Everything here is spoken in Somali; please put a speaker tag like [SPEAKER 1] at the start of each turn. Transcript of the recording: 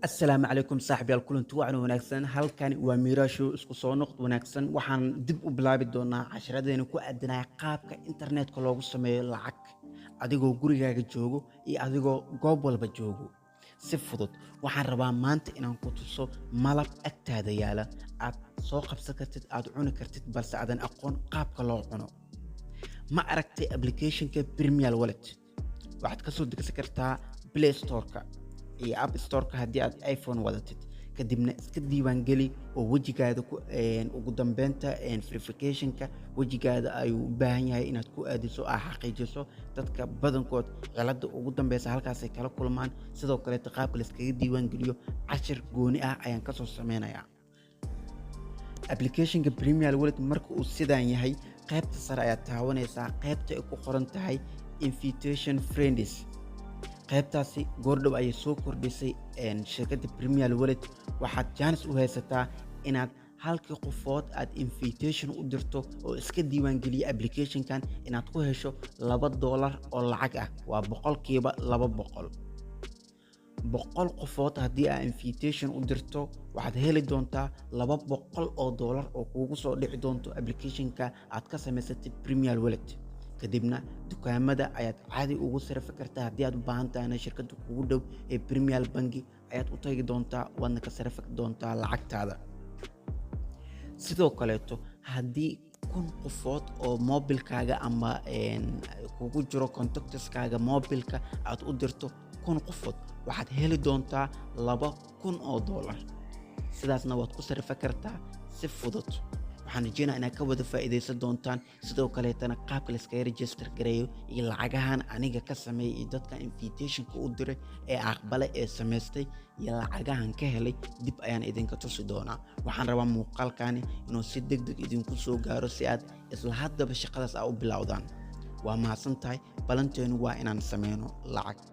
[SPEAKER 1] Asalaamu calaykum saaxiibyaal, kulanti wacan wanaagsan. Halkani waa Miiraasho. Isku soo noqod wanaagsan. Waxaan dib u bilaabi doonaa casharadeena ku aadanaya qaabka internetka loogu sameeyo lacag adigoo gurigaaga joogo iyo adigoo goob walba joogo si fudud. Waxaan rabaa maanta inaan ku tuso malab agtaada yaala, aad soo qabsan kartid, aad cuni kartid, balse aadan aqoon qaabka loo cuno. Ma aragtay applicationka Premier Wallet? Waxaad kasoo degsan kartaa Play Storeka iyo App Storeka haddii aad iPhone wadatid. Kadibna iska diiwaangeli oo wejigaada ku ugu dambeynta verificationka wejigaada ayuu u baahan yahay inaad ku aadiso, aa xaqiijiso. Dadka badankood cilada ugu dambeysa halkaasay kala kulmaan. Sidoo kaleeto qaabka layskaga diiwaangeliyo cashir gooni ah ayaan kasoo sameynayaa. Applicationka Premier Wallet marka uu sidaan yahay, qaybta sare ayaad taawanaysaa, qaybta ay ku qoran tahay invitation friends. Qaybtaasi goordhow ayay soo kordhisay shirkadda Premier Wallet. Waxaad jaanis u haysataa inaad halkii qofood aad invitation u dirto oo iska diiwaangeliya applicationkan inaad ku hesho $2 oo lacag ah. Waa 200%. 100 qofood haddii aad invitation u dirto, waxaad heli doontaa $200 oo kuugu soo dhici doonto applicationka aad ka samaysatay Premier Wallet. Kadibna dukaamada ayaad caadi ugu sarifi kartaa. Haddii aad u baahan tahayna, shirkadda kugu dhow ee Premier Banki ayaad u tagi doontaa, waadna ka sarifi doontaa lacagtaada. Sidoo kaleeto, haddii 1000 qofood oo mobilkaaga ama kugu jiro contactskaaga mobilka aad u dirto 1000 qofood, waxaad heli doontaa $2000. Sidaasna waad ku sarifi kartaa si fudud. Waxaan rajeynaa inaad ka wada faa'iidaysan doontaan. Sidoo kaleetana qaabka layskaga register gareeyo iyo lacagahan aniga ka sameeyay iyo dadka invitationka u diray ee aqbale ee samaystay iyo lacagahan ka helay dib ayaan idinka tusi doonaa. Waxaan rabaa muuqaalkani inuu si deg deg idinku soo gaaro si aad isla haddaba shaqadaas aa u bilowdaan. Waa mahadsan tahay. Balanteenu waa inaan sameyno lacag.